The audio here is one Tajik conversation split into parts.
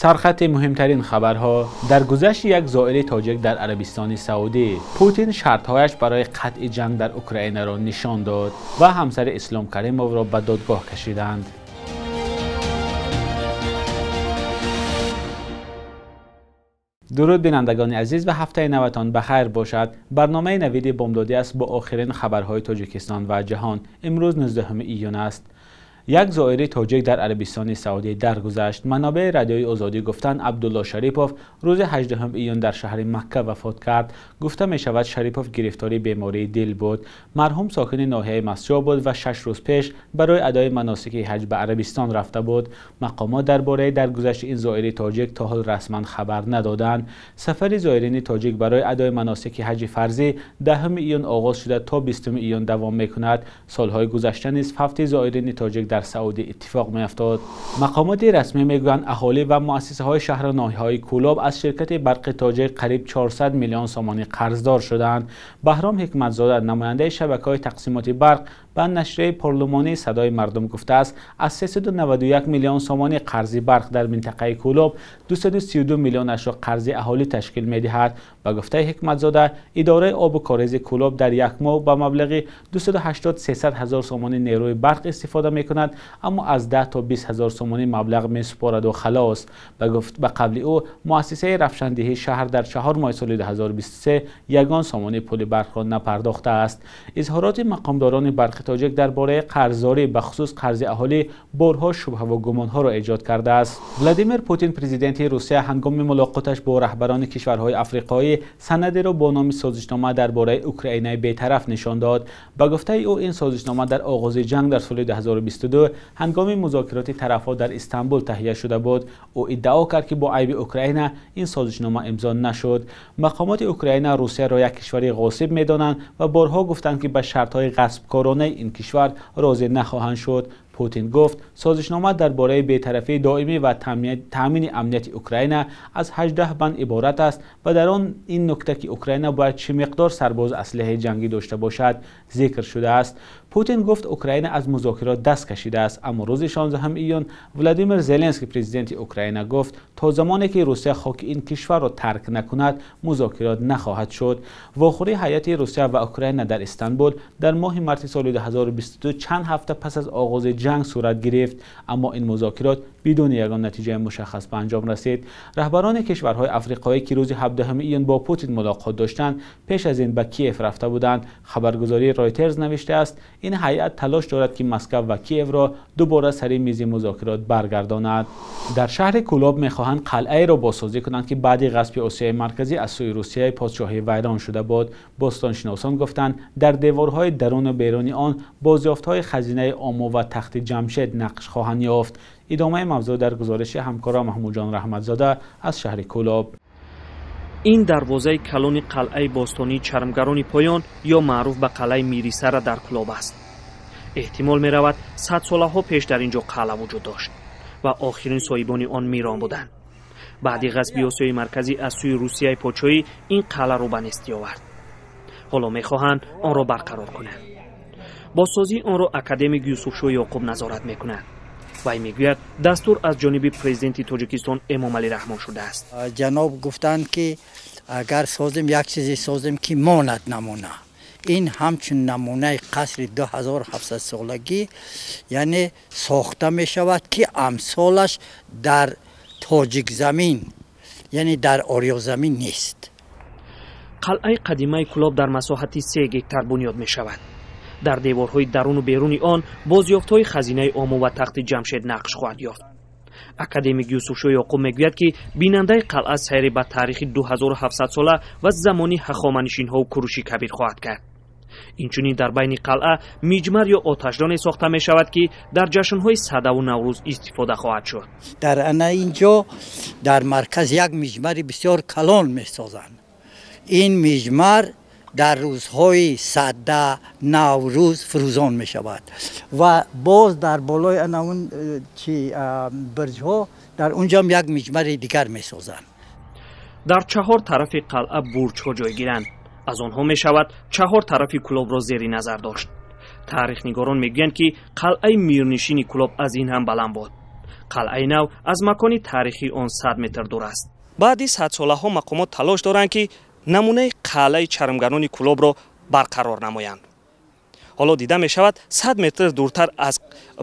Сархати муҳимтарин хабарҳо: даргузашти як зоири тоҷик дар Арабистони Саудӣ, Путин шартҳояш барои қатъи ҷанг дар Украинаро нишон дод ва ҳамсари Ислом Каримовро ба додгоҳ кашиданд. Дуруд бинандагони азиз ва ҳафтаи наватон ба хайр бошад. Барномаи Навиди Бомдодӣ аст бо охирин хабарҳои Тоҷикистон ва ҷаҳон. Имрӯз 19 июн аст. Як зоири тоҷик дар Арабистони Саудӣ даргузашт. Манобеи Радиои Озодӣ гуфтанд, Абдулло Шарипов рӯзи 18 июн дар шаҳри Макка вафот кард. Гуфта мешавад, Шарипов гирифтори бемории дил буд. Марҳум сокини ноҳияи Мастчоҳ буд ва 6 рӯз пеш барои адои маносики ҳаҷ ба Арабистон рафта буд. Мақомот дар бораи даргузашти ин зоири тоҷик то ҳол расман хабар надоданд. Сафари зоирини тоҷик барои адои маносики ҳаҷи фарзӣ 10 июн оғоз шуда то 20 июн давом мекунад. Солҳои гузашта низ фавти зоирини тоҷик дар Саудӣ иттифоқ меафтод. Мақомоти расмӣ мегӯянд, аҳолӣ ва муассисаҳои шаҳру ноҳияҳои Кӯлоб аз ширкати Барқи Тоҷик қариб 400 миллион сомонӣ қарздор шуданд. Баҳром Ҳикматзода, намояндаи шабакаҳои тақсимоти барқ, ба нашрияи парлумонии Садои мардум гуфтааст, аз 391 миллион сомонӣ қарзи барқ дар минтақаи Кӯлоб 232 миллионашро қарзи аҳолӣ ташкил медиҳад. Ба гуфтаи Ҳикматзода, идораи обу корези Кӯлоб дар як моҳ ба маблағи 280-300 ҳазор сомонӣ нерӯи барқ истифода мекунад, аммо аз 10 то 20 ҳазор сомонӣ маблағ месупораду халос. Ба қавли ӯ, муассисаи равшандиҳии шаҳр дар 4 моҳи соли 2023 ягон сомонӣ пули барқро напардохтааст. Изҳороти мақомдорони Барқи Тоҷик дар бораи қарздорӣ, ба хусус қарзи аҳолӣ, борҳо шубҳаву гумонҳоро эҷод кардааст. Владимир Путин, президенти Русия, ҳангоми мулоқоташ бо раҳбарони кишварҳои африқоӣ санадеро бо номи созишнома дар бораи Украинаи бетараф нишон дод. Ба гуфтаи ӯ, ин созишнома дар оғози ҷанг дар соли 2022 ҳангоми музокироти тарафҳо дар Истанбул таҳия шуда буд. Ӯ иддао кард, ки бо айби Украина ин созишнома имзо нашуд. Мақомоти Украина Русияро як кишвари ғосиб медонанд ва борҳо гуфтанд, ки ба шартҳои ғасбкоронаи ин кишвар розӣ нахоҳанд шуд. Путин гуфт, созишнома дар бораи бетарафии доимӣ ва таъмини амнияти Украина аз 18 банд иборат аст ва дар он ин нукта, ки Украина бояд чӣ миқдор сарбоз аслиҳаи ҷангӣ дошта бошад, зикр шудааст. Путин гуфт, Украина аз музокирот даст кашидааст, аммо рӯзи 16 июн Владимир Зеленский, президенти Украина, гуфт, то замоне ки Русия хоки ин кишварро тарк накунад, музокирот нахоҳад шуд. Вохӯрии ҳайати Русия ва Украина дар Истанбул дар моҳи марти соли 2022 чанд ҳафта пас аз оғози ҷанг сурат гирифт, аммо ин музокирот бидуни ягон натиҷаи мушаххас ба анҷом расид. Раҳбарони кишварҳои африқоӣ, ки рӯзи 17 июн бо Путин мулоқот доштанд, пеш аз ин ба Киев рафта буданд. Хабаргузории Ройтерз навиштааст, ин ҳайат талош дорад, ки Москва ва Киевро дубора сари мизи музокирот баргардонад. Дар шаҳри Кӯлоб мехоҳанд қалъаеро бозсозӣ кунанд, ки баъди ғасби Осиёи Марказӣ аз сӯи Русияи подшоҳӣ вайрон шуда буд. Бостоншиносон гуфтанд, дар деворҳои даруну беруни он бозёфтҳои хазинаи Омо ва тахти Ҷамшед нақш хоҳанд ёфт. Идомаи мавзӯъ дар гузориши ҳамкора Маҳмудҷон Раҳматзода аз шаҳри Кӯлоб. Ин дарвозаи калони қалъаи бостонии Чармгарони Поён ё маъруф ба қалъаи Мирисара дар Кӯлоб аст. Эҳтимол меравад, садсолаҳо пеш дар ин ҷо қалъа вуҷуд дошт ва охирин соҳибони он мирон буданд. Баъди ғасби Осиёи Марказӣ аз сӯи Русияи подшоҳӣ ин қалъаро ба нестӣ овард. Ҳоло мехоҳанд онро барқарор кунанд. Бозсозии онро академик Юсуфшоҳ Ёқуб назорат мекунад. Вай мегӯяд, дастур аз ҷониби президенти Тоҷикистон Эмомалӣ Раҳмон шудааст. Ҷаноб гуфтанд, ки агар созем, як чизе созем, ки монад намуна. Ин ҳамчун намунаи қасри 2700 солагӣ, яъне сохта мешавад, ки амсолаш дар тоҷикзамин, яъне дар Ориёзамин нест. Қалъаи қадимаи Кӯлоб дар масоҳати 3 гектар бунёд мешавад. Дар деворҳои даруну беруни он бозёфтҳои хазинаи Омо ва тахти Ҷамшед нақш хоҳад ёфт. Академик Юсуфшоҳ Ёқуб мегӯяд, ки бинандаи қалъа сайре ба таърихи 2700 сола ва замони ҳахоманишинҳову Куруши Кабир хоҳад кард. Инчунин дар байни қалъа миҷмар ё оташдоне сохта мешавад, ки дар ҷашнҳои Садаву Наврӯз истифода хоҳад шуд. Дар ана ин ҷо дар марказ як миҷмари бисёр калон месозанд. Ин миҷмар дар рӯзҳои Сада, Наврӯз фурӯзон мешавад ва боз дар болои ана он чи бирҷҳо дар унҷоам як миҷмари дигар месозанд. Дар чаҳор тарафи қалъа бурҷҳо ҷойгиранд. Аз онҳо мешавад чаҳор тарафи Кӯлобро зери назар дошт. Таърихнигорон мегӯянд, ки қалъаи мирнишини Кӯлоб аз ин ҳам баланд буд. Қалъаи нав аз макони таърихии он 100 метр дур аст. Баъди садсолаҳо мақомот талош доранд, ки намунаи қалъаи чармгарони Кӯлобро барқарор намоянд. Ҳоло дида мешавад, 100 метр дуртар аз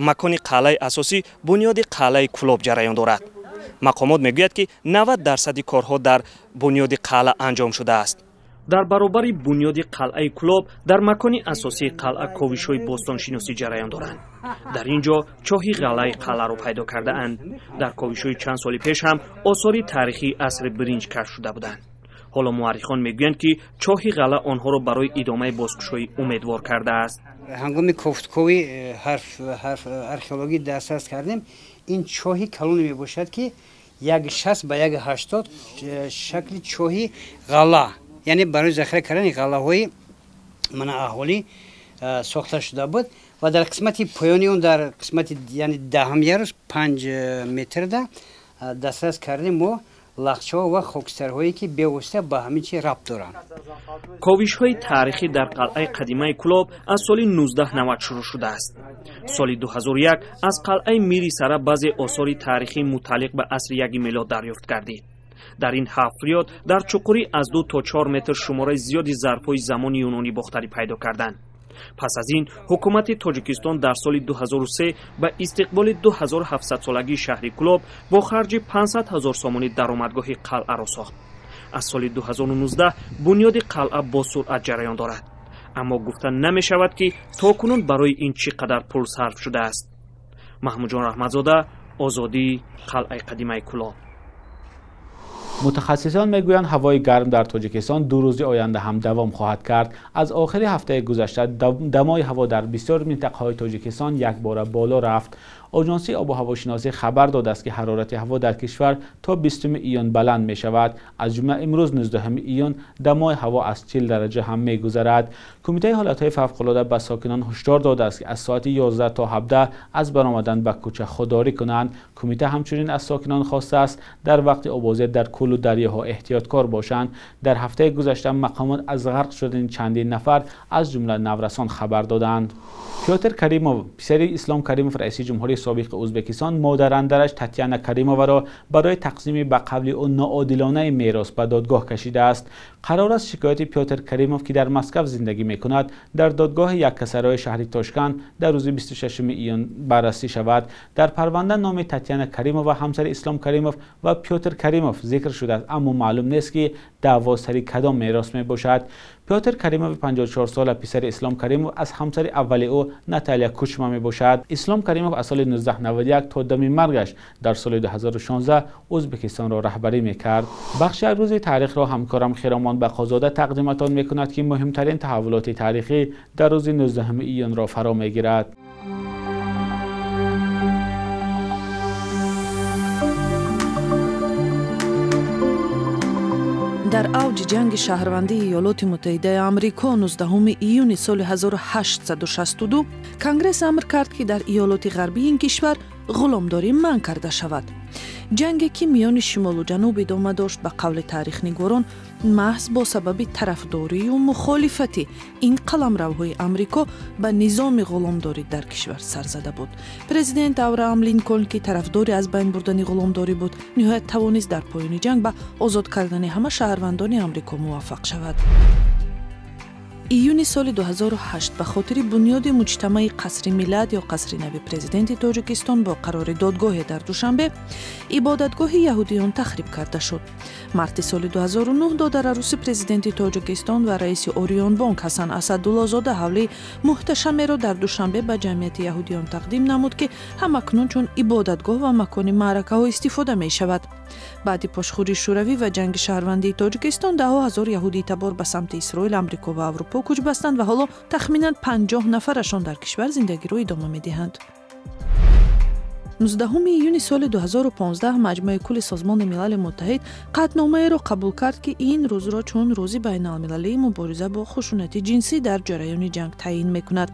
макони қалъаи асосӣ бунёди қалъаи Кӯлоб ҷараён дорад. Мақомот мегӯяд, ки 90% корҳо дар бунёди қалъа анҷом шудааст. Дар баробари бунёди қалъаи Кӯлоб дар макони асосии қалъа ковишҳои бостоншиносӣ ҷараён доранд. Дар ин ҷо чоҳи ғаллаи қалъаро пайдо кардаанд. Дар ковишҳои чанд соли пеш ҳам осори таърихии асри биринҷ кашф шуда буданд. Ҳоло муаррихон мегӯянд, ки чоҳи ғалла онҳоро барои идомаи бозкушоӣ умедвор кардааст. Ҳангоми кофткови археологӣ дастрас кардем, ин чоҳи калоне мебошад, ки 1,60 ба 1,80 шакли чоҳи ғалла, яъне барои захира кардани ғаллаҳои мана аҳолӣ сохта шуда буд ва дар қисмати поёни он, дар қисмати яъне даҳам ярус 5 метрда дастрас кардем мо лахчаҳо ва хокистарҳое, ки бевосита ба ҳамин чи рабт доранд. Ковишҳои таърихӣ дар қалъаи қадимаи Кӯлоб аз соли 1990 шурӯъ шудааст. Соли 2001 аз қалъаи Мири Сара баъзе осори таърихии мутааллиқ ба асри яки милод дарёфт гардид. Дар ин ҳафриёт дар чуқурӣ аз 2 то 4 метр шумораи зиёди зарфҳои замони юнонӣ бохтарӣ пайдо карданд. Пас аз ин ҳукумати Тоҷикистон дар соли 2003 ба истиқболи 2700-солагии шаҳри Кӯлоб бо харҷи 500 ҳазор сомонӣ даромадгоҳи қалъаро сохт. Аз соли 2019 бунёди қалъа бо суръат ҷараён дорад, аммо гуфта намешавад, ки то кунун барои ин чӣ қадар пул сарф шудааст. Маҳмудҷон Раҳматзода, Озодӣ, қалъаи қадимаи Кӯлоб. Мутахассисон мегӯянд, ҳавои гарм дар Тоҷикистон 2 рӯзи оянда ҳам давом хоҳад кард. Аз охири ҳафтаи гузашта дамои ҳаво дар бисёр минтақаҳои Тоҷикистон якбора боло рафт. Оҷонсии обу ҳавошиносӣ хабар додааст, ки ҳарорати ҳаво дар кишвар то 20 июн баланд мешавад. Аз ҷумла имрӯз 19 июн дамои ҳаво аз 40 дараҷа ҳам мегузарад. Кумитаи ҳолатҳои фавқулода ба сокинон ҳушдор додааст, ки аз соати 11 то 17 аз баромадан ба кӯча худдорӣ кунанд. Кумита ҳамчунин аз сокинон хостааст, дар вақти обозӣ дар кӯлу дарёҳо эҳтиёткор бошанд. Дар ҳафтаи гузашта мақомот аз ғарқ шудани чандин нафар, аз ҷумла наврасон, хабар доданд. Пётр Каримов, писари Ислом Каримов, раиси ҷумҳурии собиқи Ӯзбекистон, модарандараш Татьяна Каримоваро барои тақсими ба қавли ӯ ноодилонаи мерос ба додгоҳ кашидааст. Қарор аст шикояти Пётр Каримов, ки дар Москав зиндагӣ мекунад, дар додгоҳи яккасарои шаҳри Тошканд дар рӯзи 26 июн баррасӣ шавад. Дар парванда номи Татьяна Каримова, ҳамсари Ислом Каримов, ва Пётр Каримов зикр шудааст, аммо маълум нест, ки даъво сари кадом мерос мебошад. Пётр Каримов 54 сола, писари Ислом Каримов аз ҳамсари аввали ӯ Наталия Кучма мебошад. Ислом Каримов аз соли 1991 то дами маргаш дар соли 2016 Ӯзбекистонро раҳбарӣ мекард. Бахши як рӯзи таърихро ҳамкорам Хиромон Бақозода тақдиматон мекунад, ки муҳимтарин таҳаввулоти таърихӣ дар рӯзи 19 июнро фаро мегирад. Дар авҷи ҷанги шаҳрвандии Иёлоти Муттаҳидаи Амрико 19 июни соли 1862 Конгресс амр кард, ки дар иёлоти ғарбии ин кишвар ғуломдорӣ манъ карда шавад. Ҷанге, ки миёни шимолу ҷануб идома дошт, ба қавли таърихнигорон, маҳз бо сабаби тарафдорию мухолифати ин қаламравҳои Амрико ба низоми ғуломдорӣ дар кишвар сар зада буд. Президент Авраам Линколн, ки тарафдори аз байн бурдани ғуломдорӣ буд, ниҳоят тавонист дар поёни ҷанг ба озод кардани ҳама шаҳрвандони Амрико муваффақ шавад. Июни соли 2008 ба хотири бунёди муҷтамаи Қасри Миллат ё Қасри нави президенти Тоҷикистон бо қарори додгоҳе дар Душанбе ибодатгоҳи яҳудиён тахриб карда шуд. Марти соли 2009 додараруси президенти Тоҷикистон ва раиси Орионбонк Ҳасан Асадуллозода ҳавлии муҳташамеро дар Душанбе ба ҷамъияти яҳудиён тақдим намуд, ки ҳамакнун чун ибодатгоҳ ва макони маъракаҳо истифода мешавад. Баъди пошхӯрии Шӯравӣ ва ҷанги шаҳрвандии Тоҷикистон даҳҳо ҳазор яҳудии табор ба самти Исроил, Амрико ва Аврупо кӯч бастанд ва ҳоло тахминан 50 нафарашон дар кишвар зиндагиро идома медиҳанд. 19 июни соли 2015 Маҷмӯи кулли Созмони Милали Муттаҳид қатъномаеро қабул кард, ки ин рӯзро чун рӯзи байналмилалии мубориза бо хушунати ҷинсӣ дар ҷараёни ҷанг таъйин мекунад.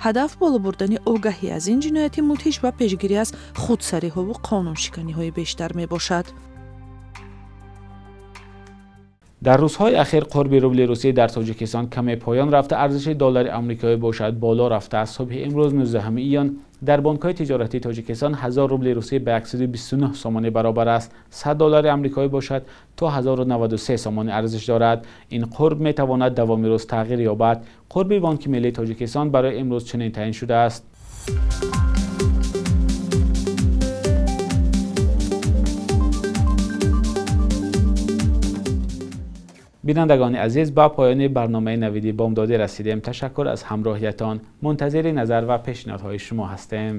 Ҳадаф боло бурдани огаҳӣ аз ин ҷинояти мудҳиш ва пешгирӣ аз худсариҳову қонуншиканиҳои бештар мебошад. Дар рӯзҳои ахир қурби рубли русӣ дар Тоҷикистон каме поён рафта, арзиши доллари амрикоӣ бошад боло рафтааст. Субҳи имрӯз 19 июн дар бонкҳои тиҷоратии Тоҷикистон 1000 рубли русӣ ба 129 сомонӣ баробар аст. 100 доллари амрикоӣ бошад то 1093 сомонӣ арзиш дорад. Ин қурб метавонад давоми рӯз тағйир ёбад. Қурби Бонки миллии Тоҷикистон барои имрӯз чунин таъин шудааст. Бинандагони азиз, ба поёни барномаи Навиди бомдодӣ расидем. Ташаккур аз ҳамроҳиятон. Мунтазири назар ва пешниҳодҳои шумо ҳастем.